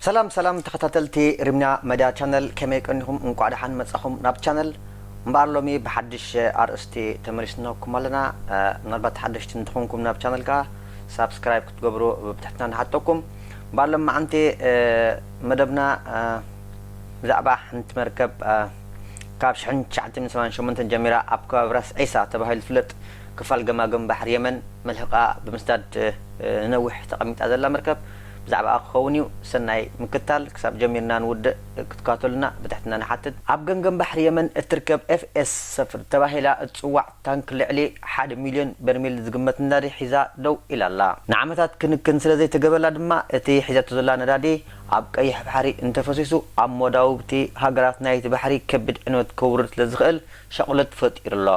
ሰላም ሰላም ተኸታተልቲ ሪምና መድያ ቻነል፣ ከመይ ቀኒኹም? እንቋዕ ደሓን መጻኹም ናብ ቻነል። እምበኣር ሎሚ ብሓድሽ ኣርእስቲ ተመሊስናኩም ኣለና። ምናልባት ሓደሽቲ እንተኾንኩም ናብ ቻነል ከኣ ሳብስክራይብ ክትገብሩ ብትሕትና ንሓተኩም። እምበኣር ሎማዓንቲ መደብና ብዛዕባ ሓንቲ መርከብ ካብ ሽሕን ትሽዓተ ሚእትን ሰማንያን ሸሞንተን ጀሚራ ኣብ ከባቢ ራስ ዒሳ ተባሂሉ ዝፍለጥ ክፋል ገማግም ባሕሪ የመን መልሕቓ ብምስዳድ ንነዊሕ ተቐሚጣ ዘላ መርከብ ብዛዕባኣ ክኸውን እዩ። ሰናይ ምክትታል። ክሳብ ጀሚርና ንውድእ ክትከታተሉና ብትሕትና ንሓትት። ኣብ ገምገም ባሕሪ የመን እትርከብ ኤፍ ኤስ ሰፍር ተባሂላ እትጽዋዕ ታንክ ልዕሊ ሓደ ሚልዮን በርሚል ዝግመት ነዳዲ ሒዛ ደው ኢላ ኣላ። ንዓመታት ክንክን ስለ ዘይተገበላ ድማ እቲ ሒዛቶ ዘላ ነዳዲ ኣብ ቀይሕ ባሕሪ እንተፈሲሱ ኣብ መዳውብቲ ሃገራት ናይቲ ባሕሪ ከቢድ ዕንወት ከውርድ ስለ ዝኽእል ሻቕሎት ፈጢሩ ኣሎ።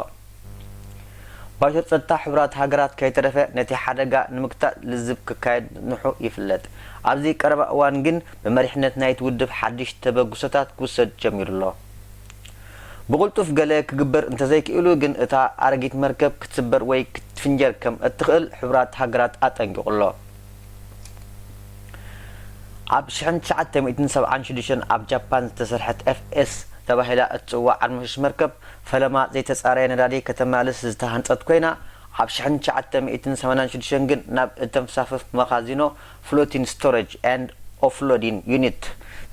ባይቶ ጸጥታ ሕቡራት ሃገራት ከይተረፈ ነቲ ሓደጋ ንምግታእ ልዝብ ክካየድ ምጽንሑ ይፍለጥ። ኣብዚ ቀረባ እዋን ግን ብመሪሕነት ናይቲ ውድብ ሓድሽ ተበግሶታት ክውሰድ ጀሚሩ ኣሎ። ብቕልጡፍ ገለ ክግበር እንተዘይክኢሉ ግን እታ ኣረጊት መርከብ ክትስበር ወይ ክትፍንጀር ከም እትኽእል ሕቡራት ሃገራት ኣጠንቂቑ ኣሎ። ኣብ ሽሕን ትሽዓተ ሚእትን ሰብዓን ሽዱሽተን ኣብ ጃፓን ዝተሰርሐት ኤፍ ኤስ ተባሂላ እትጽዋዕ ዓርሞሽሽ መርከብ ፈለማ ዘይተጻረየ ነዳዲ ከተማልስ ዝተሃንጸት ኮይና፣ ኣብ ሽሕን ትሽዓተ ሚእትን ሰማንያን ሽዱሽተን ግን ናብ እተንሳፍፍ መኻዚኖ ፍሎቲን ስቶሬጅ ኤንድ ኦፍሎዲን ዩኒት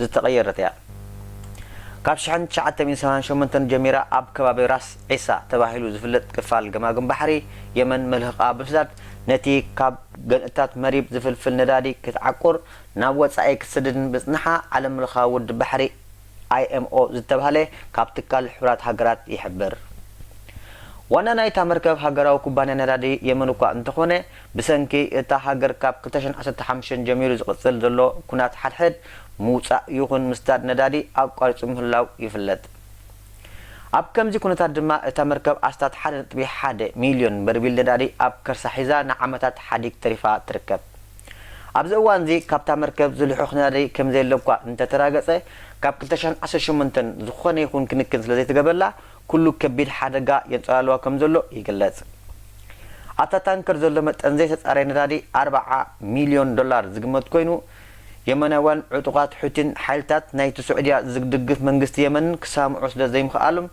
ዝተቐየረት እያ። ካብ ሽሕን ትሽዓተ ሚእትን ሰማንያን ሸሞንተን ጀሚራ ኣብ ከባቢ ራስ ዒሳ ተባሂሉ ዝፍለጥ ክፋል ገማግም ባሕሪ የመን መልህቓ ብምስዳድ ነቲ ካብ ገንእታት መሪብ ዝፍልፍል ነዳዲ ክትዓቁር ናብ ወጻኢ ክትስድድን ምጽንሓ ዓለምለኻዊ ውድብ ባሕሪ ኣይ ኤም ኦ ዝተባህለ ካብ ትካል ሕቡራት ሃገራት ይሕብር። ዋና ናይታ መርከብ ሃገራዊ ኩባንያ ነዳዲ የመን እኳ እንተኾነ፣ ብሰንኪ እታ ሃገር ካብ ክልተ ሽሕን ዓሰርተ ሓሙሽተን ጀሚሩ ዝቕጽል ዘሎ ኩናት ሓድሕድ፣ ምውጻእ ይኹን ምስዳድ ነዳዲ ኣቋሪጹ ምህላው ይፍለጥ። ኣብ ከምዚ ኩነታት ድማ እታ መርከብ ኣስታት ሓደ ነጥቢ ሓደ ሚልዮን በርሚል ነዳዲ ኣብ ከርሳ ሒዛ ንዓመታት ሓዲግ ተሪፋ ትርከብ። ኣብዚ እዋንዚ ካብታ መርከብ ዝልሑኽ ነዳዲ ከም ዘየለ እኳ እንተተራገጸ፣ ካብ ክልተ ሽሕን ዓሰርተ ሸሞንተን ዝኾነ ይኹን ክንክን ስለ ዘይተገበላ፣ ኩሉ ከቢድ ሓደጋ የንጸላልዋ ከም ዘሎ ይግለጽ። ኣብታ ታንከር ዘሎ መጠን ዘይተጻረየ ነዳዲ ኣርብዓ ሚልዮን ዶላር ዝግመት ኮይኑ፣ የመናውያን ዕጡቓት ሑቲን ሓይልታት ናይቲ ስዑድያ ዝድግፍ መንግስቲ የመንን ክሳምዑ ስለ ዘይምኽኣሎም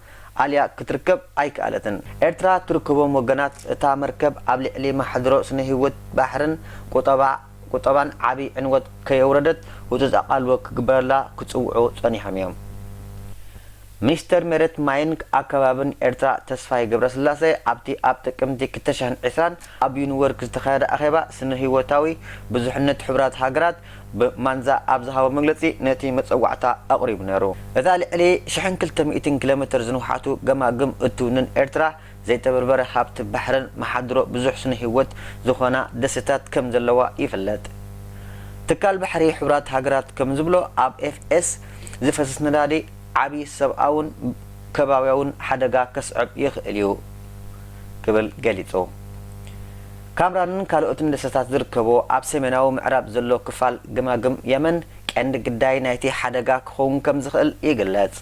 ኣልያ ክትርከብ ኣይከኣለትን። ኤርትራ ትርከቦም ወገናት እታ መርከብ ኣብ ልዕሊ ማሕድሮ ስነ ህይወት ባሕርን ቁጠባ ቁጠባን ዓቢ ዕንወት ከየውረደት ህጹጽ ኣቓልቦ ክግበረላ ክጽውዑ ጸኒሖም እዮም። ሚኒስተር መሬት ማይን ኣከባብን ኤርትራ ተስፋይ ገብረስላሴ ኣብቲ ኣብ ጥቅምቲ ክልተ ሽሕን ዕስራን ኣብ ኒውዮርክ ዝተኻየደ ኣኼባ ስነ ህይወታዊ ብዙሕነት ሕቡራት ሃገራት ብማንዛ ኣብ ዝሃቦ መግለጺ ነቲ መጸዋዕታ ኣቕሪቡ ነይሩ። እታ ልዕሊ ሽሕን ክልተ ሚእትን ኪሎ ሜትር ዝንውሓቱ ገማግም እትውንን ኤርትራ ዘይተበርበረ ሃብቲ ባሕርን መሓድሮ ብዙሕ ስነ ህይወት ዝኾና ደሴታት ከም ዘለዋ ይፍለጥ። ትካል ባሕሪ ሕቡራት ሃገራት ከም ዝብሎ ኣብ ኤፍ ኤስ ዝፈስስ ነዳዲ ዓቢ ሰብኣውን ከባብያውን ሓደጋ ከስዕብ ይኽእል እዩ ክብል ገሊጹ። ካምራንን ካልኦትን ደሴታት ዝርከቦ ኣብ ሰሜናዊ ምዕራብ ዘሎ ክፋል ገማግም የመን ቀንዲ ግዳይ ናይቲ ሓደጋ ክኸውን ከም ዝኽእል ይግለጽ።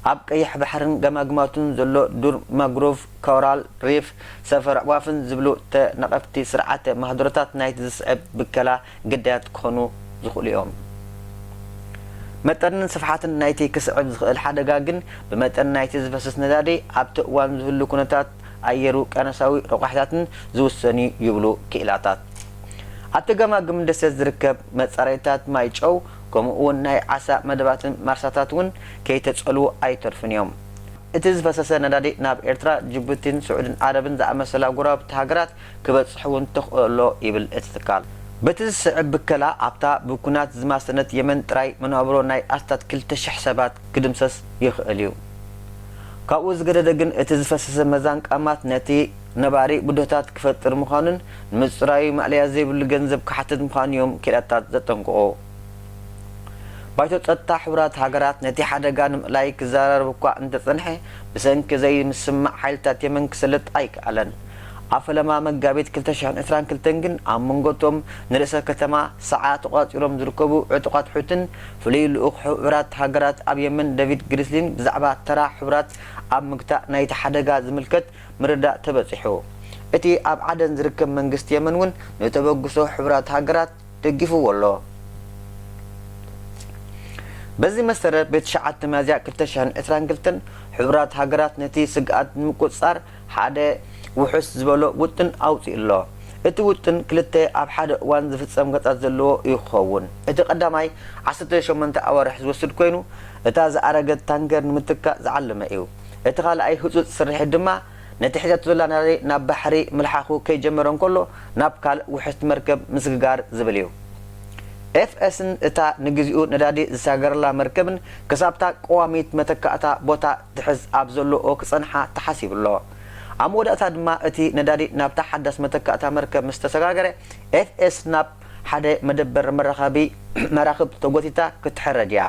ኣብ ቀይሕ ባሕርን ገማግማቱን ዘሎ ዱር ማንግሮቭ፣ ኮራል ሪፍ፣ ሰፈር ኣዕዋፍን ዝብሉ ተነቐፍቲ ስርዓተ ማህደሮታት ናይቲ ዝስዕብ ብከላ ግዳያት ክኾኑ ዝኽእሉ እዮም። መጠንን ስፍሓትን ናይቲ ክስዕብ ዝኽእል ሓደጋ ግን ብመጠን ናይቲ ዝፈስስ ነዳዲ ኣብቲ እዋን ዝህሉ ኩነታት ኣየሩ ቀነሳዊ ረቋሒታትን ዝውሰን እዩ ይብሉ ክኢላታት። ኣብቲ ገማግም ደሴት ዝርከብ መጻረይታት ማይ ጨው ከምኡ እውን ናይ ዓሳ መደባትን ማርሳታት እውን ከይተጸልዉ ኣይተርፉን እዮም። እቲ ዝፈሰሰ ነዳዲ ናብ ኤርትራ፣ ጅቡቲን ስዑድን ዓረብን ዝኣመሰላ ጎረባብቲ ሃገራት ክበጽሕ እውን ተኽእሎ ኣሎ ይብል እቲ ትካል። በቲ ዝስዕብ ብከላ ኣብታ ብኩናት ዝማሰነት የመን ጥራይ መነባብሮ ናይ ኣስታት ክልተ ሽሕ ሰባት ክድምሰስ ይኽእል እዩ። ካብኡ ዝገደደ ግን እቲ ዝፈሰሰ መዛን ቀማት ነቲ ነባሪ ብድሆታት ክፈጥር ምዃኑን ንምጽራዩ ማእለያ ዘይብሉ ገንዘብ ክሓትት ምዃኑ እዮም ክኢላታት ዘጠንቅቑ። ባይቶ ጸጥታ ሕቡራት ሃገራት ነቲ ሓደጋ ንምእላይ ክዘራረብ እኳ እንተጸንሐ፣ ብሰንኪ ዘይምስምማዕ ሓይልታት የመን ክሰልጥ ኣይከኣለን። ኣብ ፈለማ መጋቢት ክልተ ሽሕን ዕስራን ክልተን ግን ኣብ መንጎ እቶም ንርእሰ ከተማ ሰዓ ተቖጻጺሮም ዝርከቡ ዕጡቓት ሑትን ፍሉይ ልኡኽ ሕቡራት ሃገራት ኣብ የመን ደቪድ ግሪስሊን ብዛዕባ ተራ ሕቡራት ኣብ ምግታእ ናይቲ ሓደጋ ዝምልከት ምርዳእ ተበጺሑ። እቲ ኣብ ዓደን ዝርከብ መንግስቲ የመን እውን ንተበግሶ ሕቡራት ሃገራት ደጊፍዎ ኣሎ። በዚ መሰረት፣ ቤት ትሽዓተ ሚያዝያ ክልተ ሽሕን ዕስራን ክልተን ሕቡራት ሃገራት ነቲ ስግኣት ንምቁጽጻር ሓደ ውሑስ ዝበሎ ውጥን ኣውጺኡ ኣሎ። እቲ ውጥን ክልተ ኣብ ሓደ እዋን ዝፍጸም ገጻት ዘለዎ እዩ ክኸውን። እቲ ቀዳማይ ዓሰርተ ሸሞንተ ኣዋርሕ ዝወስድ ኮይኑ፣ እታ ዝኣረገት ታንከር ንምትካእ ዝዓለመ እዩ። እቲ ካልኣይ ህጹጽ ስርሒት ድማ፣ ነቲ ሒዛቶ ዘላ ነዳዲ ናብ ባሕሪ ምልሓኹ ከይጀመረ እንከሎ፣ ናብ ካልእ ውሕስቲ መርከብ ምስግጋር ዝብል እዩ። ኤፍኤስን እታ ንግዚኡ ነዳዲ ዝሳገረላ መርከብን ክሳብታ ቀዋሚት መተካእታ ቦታ ትሕዝ ኣብ ዘለኦ ክጸንሓ ተሓሲቡ ኣሎ። ኣብ መወዳእታ ድማ እቲ ነዳዲ ናብታ ሓዳስ መተካእታ መርከብ ምስ ተሰጋገረ፣ ኤፍኤስ ናብ ሓደ መደበር መራኸቢ መራኽብ ተጎቲታ ክትሕረድ እያ።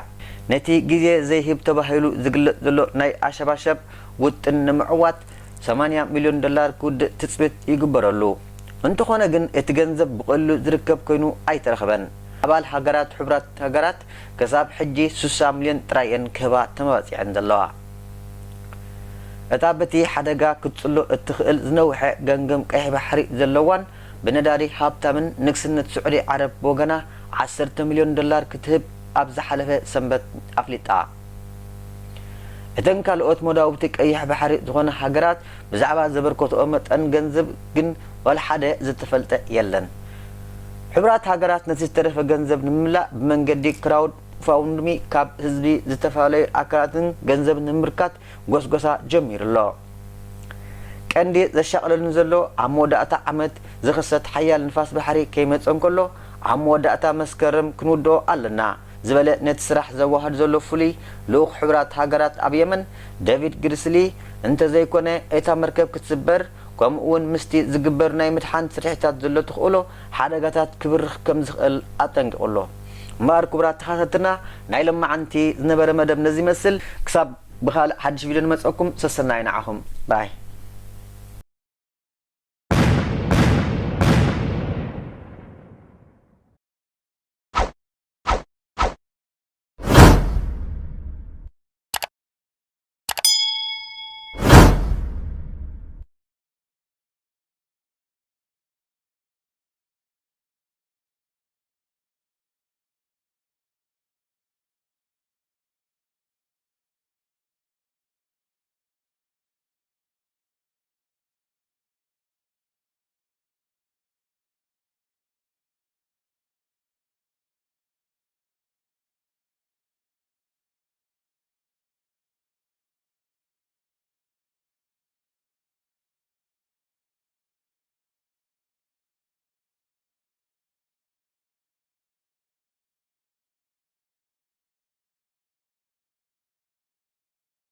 ነቲ ግዜ ዘይህብ ተባሂሉ ዝግለጽ ዘሎ ናይ ኣሸባሸብ ውጥን ንምዕዋት ሰማንያ ሚልዮን ዶላር ክውድእ ትጽቢት ይግበረሉ። እንተኾነ ግን፣ እቲ ገንዘብ ብቐሊሉ ዝርከብ ኮይኑ ኣይተረኽበን። ኣባል ሃገራት ሕቡራት ሃገራት ክሳብ ሕጂ ስሳ ሚልዮን ጥራይ እየን ክህባ ተመባጺዐን ዘለዋ። እታ በቲ ሓደጋ ክትጽሎ እትኽእል ዝነውሐ ገምገም ቀይሕ ባሕሪ ዘለዋን ብነዳዲ ሃብታምን ንግስነት ስዑዲ ዓረብ ብወገና ዓሰርተ ሚልዮን ዶላር ክትህብ ኣብ ዝሓለፈ ሰንበት ኣፍሊጣ። እተን ካልኦት መዳውብቲ ቀይሕ ባሕሪ ዝኾና ሃገራት ብዛዕባ ዘበርከትኦ መጠን ገንዘብ ግን ዋላ ሓደ ዝተፈልጠ የለን። ሕቡራት ሃገራት ነቲ ዝተረፈ ገንዘብ ንምምላእ ብመንገዲ ክራውድ ፋውንድሚ ካብ ህዝቢ ዝተፈላለዩ ኣካላትን ገንዘብ ንምብርካት ጎስጎሳ ጀሚሩ ኣሎ። ቀንዲ ዘሻቕለኒ ዘሎ ኣብ መወዳእታ ዓመት ዝኽሰት ሓያል ንፋስ ባሕሪ ከይመጸ እንከሎ፣ ኣብ መወዳእታ መስከረም ክንውድኦ ኣለና ዝበለ ነቲ ስራሕ ዘዋህድ ዘሎ ፍሉይ ልኡኽ ሕቡራት ሃገራት ኣብ የመን ደቪድ ግሪስሊ፣ እንተዘይኮነ እታ መርከብ ክትስበር፣ ከምኡ እውን ምስቲ ዝግበር ናይ ምድሓን ስርሒታት ዘሎ ተኽእሎ ሓደጋታት ክብርኽ ከም ዝኽእል ኣጠንቂቑ ኣሎ። እምበኣር ክቡራት ተኸታተልትና፣ ናይ ሎማዓንቲ ዝነበረ መደብ ነዚ ይመስል። ክሳብ ብኻልእ ሓድሽ ቪድዮ ንመጸኩም፣ ሰሰናዩ ንዓኹም። ባይ።